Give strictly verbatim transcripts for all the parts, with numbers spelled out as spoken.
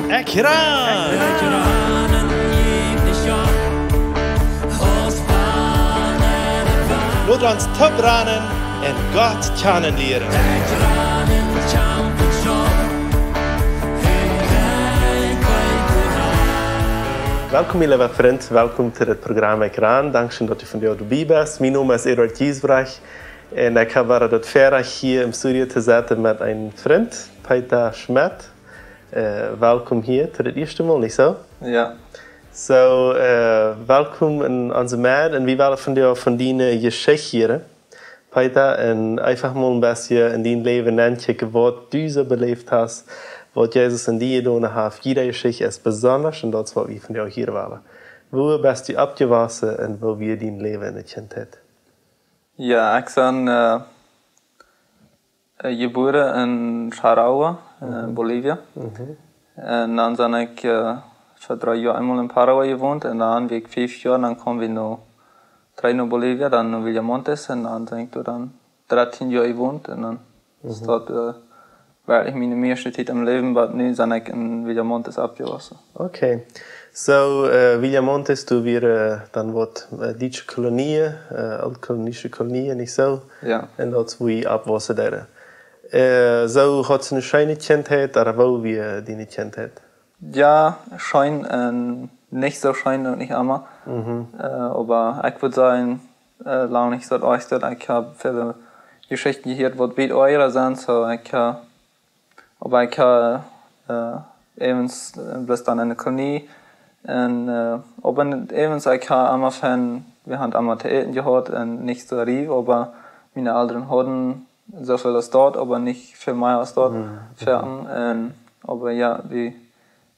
Ekj ran! Lot ons toop ranen un Gott kjanen lieren. Welkom, mien leewa Frint. Welkom to dit Program Ekj ran. Dankscheen, daut du vondoag doabie best. Mien Nomen es Eduard Giesbrecht un ekj hab wada daut Väarajcht, hia em Studio to setten met eenen Frint, Peter Schmidt. Äh, welkom hia to dit ieeschte Mol, nich soo? Jo. Soo, äh, welkom en onse Med un wie wellen vondoag von diene Jeschicht hieren, Peter, un eefach mol een bät en dien Läwen nenkjikjen, waut du soo beläft hast, waut Jesus en die jedonen haft. Jiede Jeschicht es besonda un daut es, waut wie vondoag hieren wellen. Wua best du oppjewossen un woo wia dien Läwen en de Kjintheit? Jo, ekj sie, äh, äh, jebuaren en Charagua, en Bolivien. Un dan sie ekj, äh, ekj hab dree Joa eemol en Paraguay jewont un dan wia ekj fief Joa, dan kjeem wie no, trigj no Bolivien, dan no Villamontes un dan sie ekj doa dan dartieen Joa jewont un dan es daut, äh, werkjlich miene mieeschte Tiet em Läwen, oba nu sie ekj en Villamontes oppjewossen. Okay. Soo, äh, Villamontes, du wia, äh, dan waut, äh, dietsche Kolonie, äh, ooltkolonische Kolonie, nich soo? Jo. Un daut es, wua jie oppwossen deeden. Äh, soo, haudst du eene scheene Kjintheit, ooda woo wia diene Kjintheit? Jo, scheen un nich soo scheen uk nich emma. Äh, oba ekj wudd sajen, äh, lang nich soo aus daut. Ekj hab väle Jeschichten jehieet, waut wiet oaja sent, soo ekj, äh, oba ekj hab, äh, äwent, äh, bloos dan en de Kolonie. Un, äh, oba äwent, ekj hab emma von, wie haben emma to äten jehaut un nich soo rief, oba miene Elren hauden soo väl aus daut, oba nich väl mea aus daut. Mhm. Foaken. Un, oba jo, wie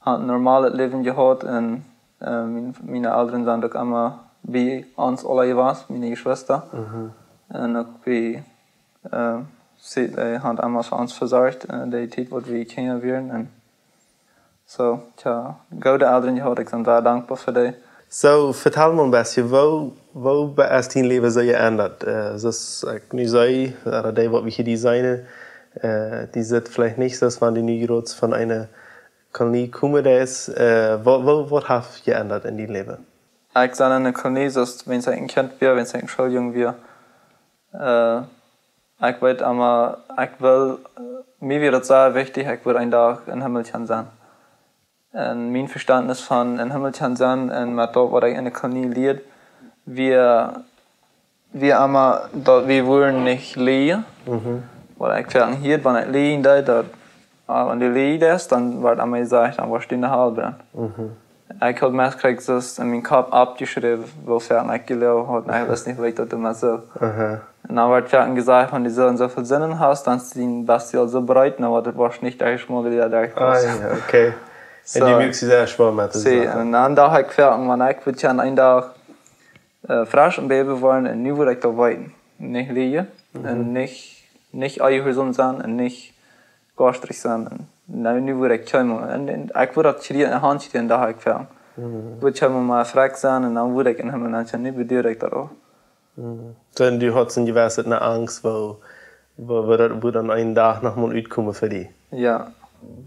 haben een normalet Läwen jehaut un, äh, mien-, miene Elren sent uk emma bie ons aula jewast, miene Jeschwista. Mhm. Un uk bie, äh, see, äh, haben emma fa ons vesorcht, äh, de Tiet, waut wie Kjinja wieren. Un soo, jo, goode Elren jehaut, ekj sie sea dankboa fa dee. Soo, vetal mol een bät, woo, woo be-, es dien Läwen soo jeendat? Äh, soo aus ekj nu säd, ooda dee, waut wie hia seenen, äh, dee sent veleicht nich soo, aus wan dee nu jrod von eene Kolonie komen deeden, äh, woo, woo, waut haft jeendat en dien Läwen? Ekj sie en de Kolonie, soo aus wan ekj een Kjint wia, wan ekj een Schooljung wia. Äh, ekj weet emma, ekj wull, äh, mie wia daut sea wichtich, ekj wull een Dach em Himmel sennen. Un mien Vestentnis von em Himmel sennen un met daut, waut ekj en de Kolonie lieed, wia, wia emma daut wie wudden nich läajen. Mhm. Waut ekj foaken hieed, wan ekj läajen deed, daut, ah, wan du läajen deist, dan woat emma jesajcht, dan woascht du en de Hal brennen. Mhm. Ekj haud meist krakjt soo en mienen Kopp oppjeschräwen, woo foaken ekj jeloagen haud, un ekj wist nich, woo ekj daut emma sull. Aha. Un dan woat foaken jesajcht, wan du soo un soo väl Sinden hast, dan es dien Bestial soo breet, dan woat et woarschienlich nich derch schmollen, woo du doa derch Ah, kaust. Jo, okay. Un Soo. dee muak see sea schwoa met de See, Sachen. Un dan docht ekj foaken, wan ekj wudd een Dach, äh, fresch em Läwen woaren un nu wudd ekj daut weeten. Nich läajen Mhm. un nich, nich onjehuarsom sennen un nich goschtrich sennen. Un nu, nu wudd ekj kjeemen. Un, un ekj wudd daut kjrieen, en Haunt kjrieen, docht ekj foaken. Mhm. Wudd ekj mol frakj sennen un dan wudd ekj em Himmel sennen, nu bedoel ekj daut uk. Mhm. Dan du haudst een jewesset, eene Angst, woo, woo, woo daut, woo dan een Dach noch mol utkomen fa die. Jo.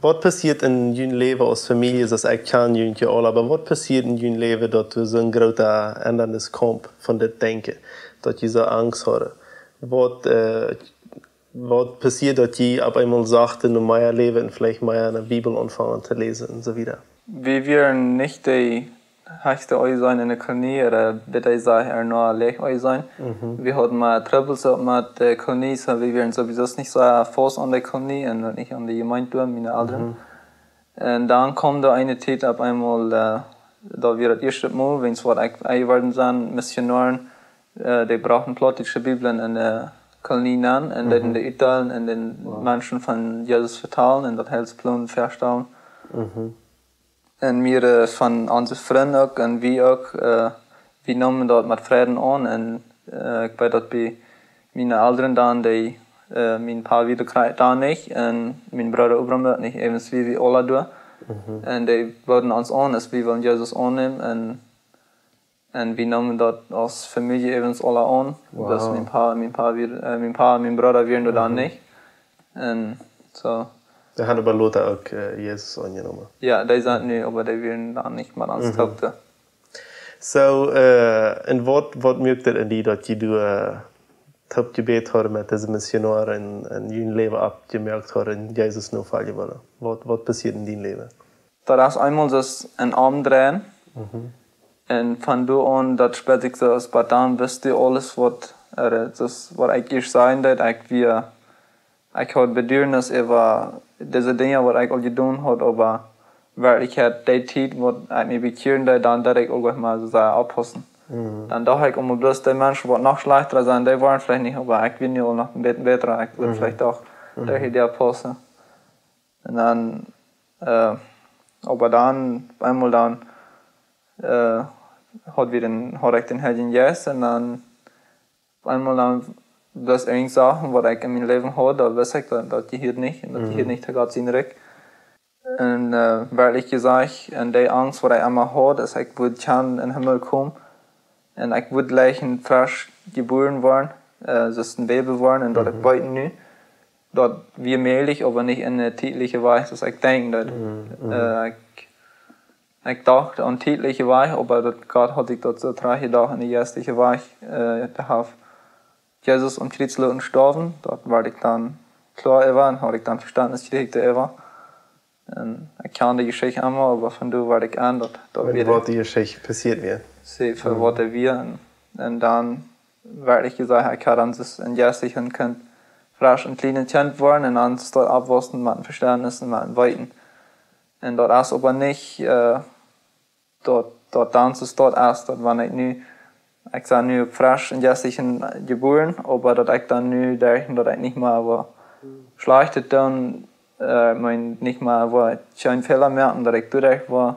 Waut passieed en jun Läwen aus Famielje, soo aus ekj kjan junt jo aula, oba waut passieed en jun Läwen, daut doa soon groota Endanis kjeem von dit Denkjen, daut jie soo Angst hauden? Waut, äh, waut passieed, daut jie opp eemol sachten no mea Läwen un veleicht mea en de Bibel aunfungen to läsen un soo wieda? Wie wieren nich dee hechste Aunseenen en de Kolonie, ooda waut ekj saj, ea no Läwen Aunseenen. Mhm. Wie hauden mau Trubbels uk met de Kolonie, soo wie wieren sowieso nich soo faust aun de Kolonie un uk nich aun de Jemeent, miene Elren. Mhm. Un dan kjeem doa eene Tiet opp eemol, äh, daut wia daut ieeschte Mol, wan ekj enjeworden sie, Missionoaren, äh, dee brochten plautdietsche Bibeln en de Kolonie aun un Mhm. deeden dee utdeelen un de Wow. Menschen von Jesus vetalen un daut Heilsplan vestalen. Mhm. Un mea, äh, von onse Frind uk un wie uk, äh, wie neemen daut met Freiden aun. Un, äh, ekj weet daut bie miene Elren dan, dee, äh, mien Pa wia doa krakjt dan nich un mien Brooda Abraham uk nich, äwent aus wie aula doa. Mhm. Un dee boden ons aun, aus wie wullen Jesus aunnämen. Un, un wie neemen daut aus Famielje äwent aus aula aun. Wow. Daut mien Pa, mien Pa wia, äh, mien Pa un mien Brooda wieren doa dan Mhm. nich. Un soo. Dee haben oba lota uk äh, Jesus aunjenomen. Jo, dee sent nu, oba dee wieren dan nich mea aun de Hoop. Soo, äh, un waut, waut muak daut en die, daut jie doa äh, toop jebät hauden met dise Missionoaren un, un jun Läwen oppjemoakt hauden un Jesus nofoljen wullen? Waut, waut passieed en dien Läwen? Daut es eemol soo een Omdreien. Un von doa aun, daut spält sikj soo aus, bie dan wist du aules, waut, äh, daut, waut ekj ieescht säd, daut ekj wia, ekj haud Beduanis äwa dise Dinja, waut ekj aul jedonen haud, oba werkjlich haud dee Tiet, waut ekj mie bekjieren deed, dan deed ekj uk mol soo sea oppaussen. Dan docht ekj, om bloos dee Menschen, waut noch schlajchta sent, dee wieren veleicht nich, oba ekj wia nu aul noch een bät bäta, ekj wudd veleicht doch doa hia oppaussen. Un dan, äh, oba dan, eemol dan, äh, haud wie dän, haud ekj dän Heiljen Jeist un dan eemol dan, daut irjent Sachen, waut ekj en mien Läwen haud, daut wist ekj, daut, daut jehieet nich un daut jehieet nich to Gott sien Rikj. Un äh, werkjlich jesajcht, un dee Angst, waut ekj emma haud, es, ekj wudd kjennen em Himmel komen un ekj wudd jlikj fresch jebuaren woaren, äh, soo aus een Baby woaren, un daut ekj weet nu, daut wia mäajlich, oba nich en eene tietliche Wies, soo aus ekj denkj, daut, äh, ekj, ekj docht aun tietliche Wies, oba daut Gott haud sikj daut soo trajcht jedocht en eene jeistliche Wies, äh, to haben. Jesus aum Kjriez loten stoawen, daut wort ekj dan kloa äwa, un haud ekj dan Vestentnis jekjräajen doaräwa. Un ekj kjan dee Jeschicht emma, oba von doa wort ekj aun, daut, daut wia waut dee Jeschicht passieet wia. See, fa waut dee wia. Un, un dan wort ekj jesajcht, ekj haud dan soo een jeistlichen Kjint, fresch een kjlienet Kjint woaren un dan soo oppwaussen met een Vestentnis un met een Weeten. Un daut es oba nich, äh, daut, daut dan soo daut es, daut wan ekj nu, ekj sie nu uk fresch en jeistlichen jebuaren, oba daut ekj dan nu denkj, daut ekj nich mea wua schlajchtet doonen, äh, ekj meen, nich mea wua kjeen Fäla moaken, daut ekj doaderch wua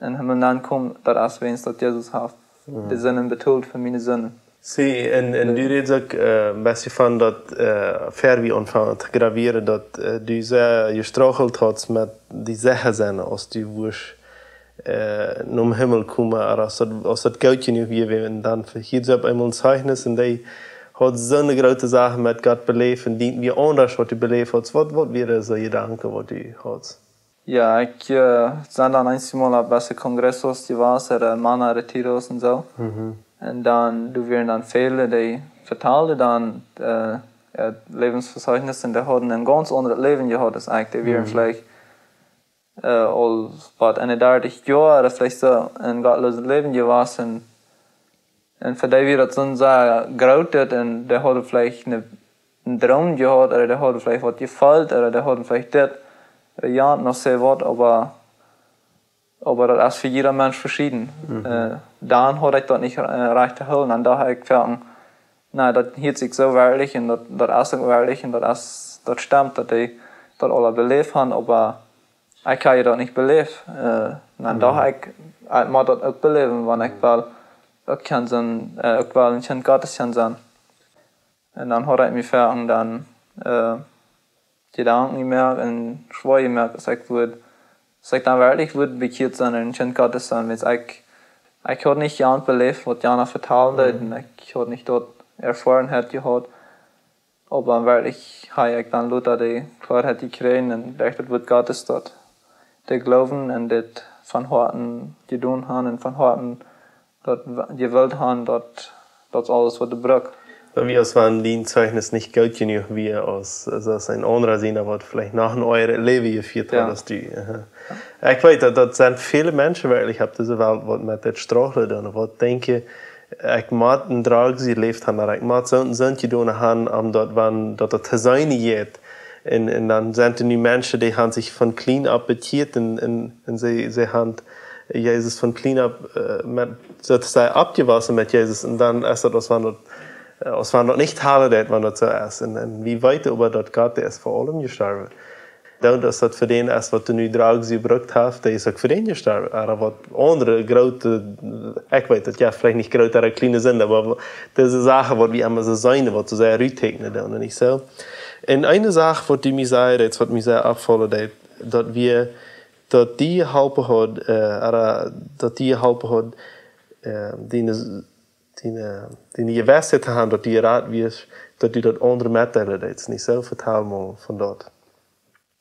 em Himmel nenkomen, daut es wäajens daut Jesus haft de Sinden betolt fa miene Sinden. See, un, un du rätst uk äh, een bät von daut, äh, ver wie aunfangen to gravieren, daut äh, du sea jestruggled hast met die secha sennen, aus du wurscht äh, nom Himmel komen, ooda aus daut, aus daut goot jenuach wia, un dan hia soo opp eemol een Zeichnis un dee haud soone groote Sachen met Gott beläft un dee wia aundasch, waut du beläft hast. Waut, waut wieren soo Jedanken, waut du hast? Jo, ekj äh, sie dan eenjemol opp beste Kongressen jewast, äh, Mana Retiros un soo. Un dan, doa wieren dan väle, dee vetalden dan äh, äa Läwensvezeichnis un dee hauden een gaunz aundret Läwen jehaut aus ekj. Dee wieren veleicht äh, aul waut enne dartich Joa ooda veleicht soo en gottlooset Läwen jewast. Un fa dee wia daut soo sea groot, un dee hauden veleicht een, een Droom jehaut, ooda dee hauden veleicht waut jefeelt, ooda dee hauden veleicht dit, ooda jant noch soo waut, oba, oba daut es fa jieda Mensch veschieden. Äh, dan haud ekj daut nich äh, rajcht to hoolen. Dan docht ekj foaken, na, daut hieet sikj soo werkjlich un daut, daut es uk werkjlich un daut es, daut stemt, daut dee daut aula beläft haben, oba ekj hab daut nich beläft. Äh, dan docht ekj, ekj mott daut uk beläwen, wan ekj well uk kjennen sennen, äh, ekj well een Kjint Gottes kjennen sennen. Un dan haud ekj mie foaken dan äh, Jedanken jemoakt un schwoa jemoakt, aus ekj wudd, aus ekj dan werkjlich wudd bekjieet sennen un een Kjint Gottes sennen, wiels ekj, ekj haud nich jant beläft, waut jana vetalen deed, un ekj haud nich daut Erfoarenheit jehaut. Oba werkjlich hab ekj dan lota de Kloarheit jekjräajen un derch daut Wuat Gottes daut, de Gloowen un dit von Hoaten jedonen haben un von Hoaten daut w-, jewult haben, daut, daut aules waut doa brukt. Daut wia, aus wan dien Zeichnis nich goot jenuach wia, aus, aus, aus een aundra sien, waut veleicht noch een aundret Läwen jefieet haud Jo. aus du. Aha. Ekj weet, daut, daut sent väle Menschen werkjlich opp dise Welt, waut met dit strugglen doonen, waut denkjen, ekj mott en Drogs jeläft haben, ooda ekj mott soont un soont jedonen haben, om daut, wan daut, daut to sennen jeit. Un, un dan sent doa nu Menschen, dee haben sikj von kjlien opp bekjieet un, un, un see, see haben Jesus von kjlien opp, äh, met, soo to sajen, oppjewossen met Jesus. Un dan es daut, aus wan daut, äh, aus wan daut nich hoolen deed, wan daut soo es. Un, un wie weeten oba, daut Gott, dee es fa aulem jestorwen. Dan, aus daut fa dän es, waut doa nu Drogs jebrukt haft, dee es uk fa dän jestorwen. Ooda waut aundre groote, ekj weet daut, jo, veleicht nich groote ooda kjliene Sinden, oba dise Sachen, waut wie emma soo seenen, waut soo sea rutteekjnen doonen, nich soo? Un eene Sach, waut du mie säd, daut, waut mie sea oppfaulen deed, daut wia, daut die jeholpen haud, äh, ooda daut die jeholpen haud, äh, diene, diene, diene Jewissheit to haben, daut du jerat wieescht, daut du daut aundre metdeelen deetst, nich soo? Vetal mol von daut.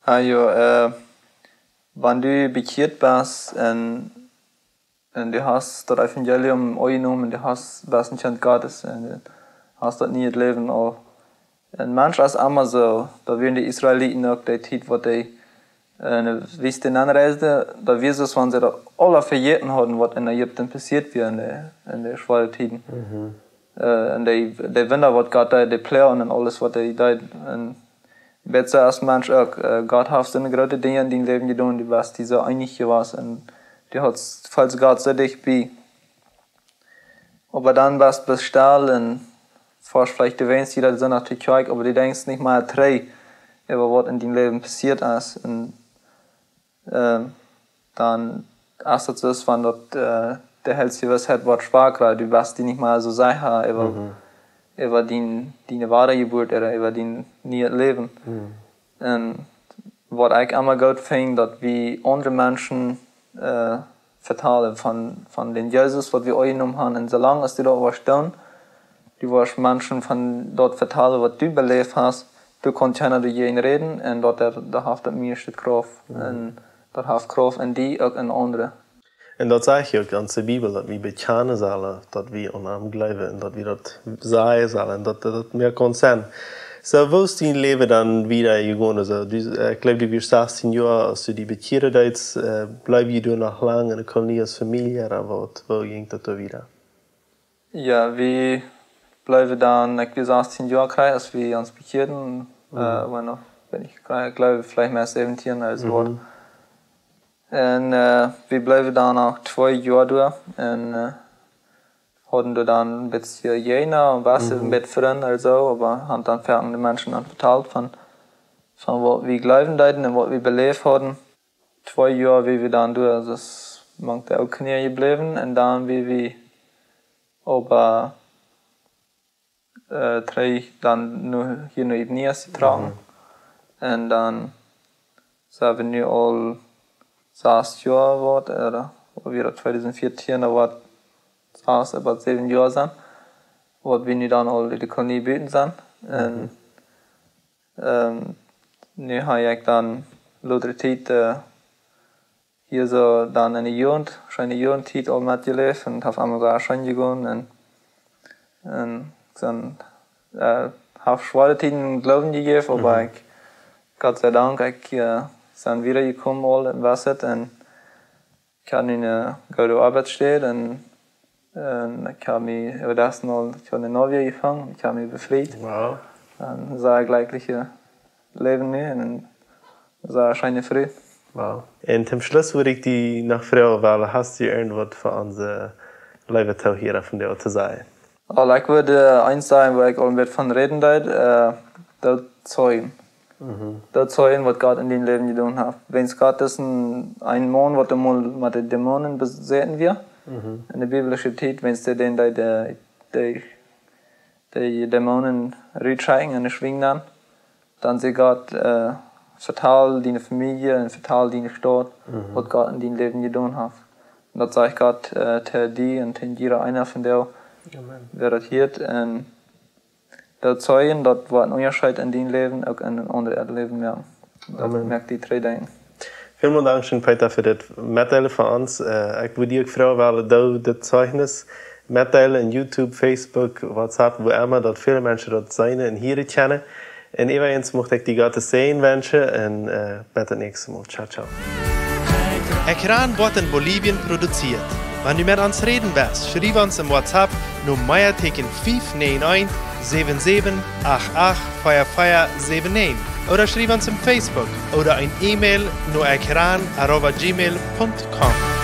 Ah, jo, äh, wan du bekjieet best un, un du hast daut Evangelium aunjenomen, du hast, best een Kjint Gottes un du hast daut niee Läwen aul. Een Mensch es emma soo, daut wieren de Israeliten uk de Tiet, waut dee, äh, enne Wiest nenreisden, daut wia soo, aus wan see daut aula vejäten hauden, waut en Ägipten passieet wia en de, en de schwoare Tieden. Äh, un dee, dee Wunda, waut Gott deed, de Ploagen un aules, waut hee deed. Un bat soo es Mensch uk. Äh, Gott haft soone groote Dinja en dien Läwen jedonen, du best die soo eenich jewast un du hast, feelst Gott soo dicht bie. Oba dan best du stell un foascht veleicht de Wens, die daut soo no de Kjoakj, oba du denkjst nich mea trigj äwa waut en dien Läwen passieet es. Un, äh, dan es daut soo, aus wan daut, äh, de Heilsjewissheit woat schwaka, du best die nich mea soo secha äwa, äwa dien, diene Wadajeburt ooda äwa dien nieet Läwen. Un waut ekj emma goot finj, daut wie aundre Menschen, äh, vetalen von, von dän Jesus, waut wie aunjenomen haben. Un soo lang aus du daut woascht doonen, du woascht Menschen von daut vetalen, waut du beläft hast, du kaust kjeena doajäajen räden un daut, daut, daut haft daut mieeschte Krauft. Un daut haft Krauft en die, uk en aundre. Un daut sajcht je uk gaunz de Bibel, daut wie bekjanen sellen, daut wie aun am jleewen un daut wie daut sajen sellen, daut, daut, daut mea kaun sennen. Soo, woo es dien Läwen dan wieda jegonen? Soo, du, äh, ekj jleew, du wieescht sastieen Joa, aus du die bekjieren deetst, äh, bleef jie doa noch lang en de Kolonie aus Famielje, ooda waut, woo jinkj daut doa wieda? Jo, wie bleewen dan, ekj wia sastieen Joa krakjt, aus wie ons bekjieeden, äh, bueno, wan ekj, ekj jleew, veleicht mea säwentieen ooda soo waut. Un, äh, wie bleewen dan noch twee Joa doa. Un, äh, hauden doa dan een bät Jäajna un waut een bät Frind ooda soo, oba haben dan foaken de Menschen dan vetalt von, von waut wie jleewen deeden un waut wie beläft hauden. Twee Joa wia wie dan doa, daut es mank de Ooltkolonia jebläwen. Un dan wia wie oba äh, trigj dan nu, hia no Ignatius jetrocken. Un dan sent wie nu aul sas Joa waut, äh, woo wia daut, tweedusent vieetieen, daut woat sas, oba säwen Joa sennen, waut wie nu dan aul en de Kolonie buten sent. Un, ähm, nu hab ekj dan lota Tiet, äh, hia soo dan en de Jugend, scheene Jugendtiet aul metjeläft un haft aulemol sea scheen jegonen un, un dan, äh, haft schwoare Tieden em Gloowen jejäft, oba ekj, Gott sei Dank, ekj, äh, sie wieda jekomen aul en Weisheit un ekj hab nu eene goode Oabeitsstäd un, un ekj hab mie äwa daut aul, ekj hab eene Novia jefongen, ekj hab mie befriet. Wow. Un sea jlekjlichet Läwen nu un sea scheene Fru. Wow. Un toom Schluss wudd ekj die noch froagen, wiels hast du irjentwaut fa onse leewe Toohiera vondoag to sajen? Well, ekj wudd, äh, eent sajen, wua ekj aul een bät von räden deed, äh, daut Zeijen. Daut Zeijen, waut Gott en dien Läwen jedonen haft. Wiels Gott es een, een Maun, waut emol met de Dämonen besäten wia. En de biblische Tiet, wiels dee dän, dee, dee, dee de Dämonen rutschekjen un de Schwinj dan, dan säd Gott, äh, vetal diene Famielje un vetal diene Staut, waut Gott en dien Läwen jedonen haft. Un daut sajcht Gott, äh, to die un to jieda eena von die, wäa daut hieet. Un daut Zeijen, daut woat een Unjascheet en dien Läwen, uk en een aundret Läwen moaken. Daut moakt die trigj denkjen. Välmol dankscheen, Peter, fa dit Metdeelen fa ons. Äh, ekj wudd die uk froagen, wiels du dit Zeichnis metdeelen en YouTube, Facebook, WhatsApp, wua emma, daut väle Menschen daut seenen un hieren kjennen. Un äwajens mucht ekj die Gott sienen Säajen wenschen un, äh, bat daut näakjste Mol. Ciao, ciao. Ekjran woat en Bolivien produzieet. Wan du met ons räden west, schriew ons em WhatsApp no Meateeken fief näajen eent, säwen säwen, acht acht, vea vea säwen näajen. Ooda schriew ons em Facebook ooda een E-Mail no ekjran arroba gmail punkt com.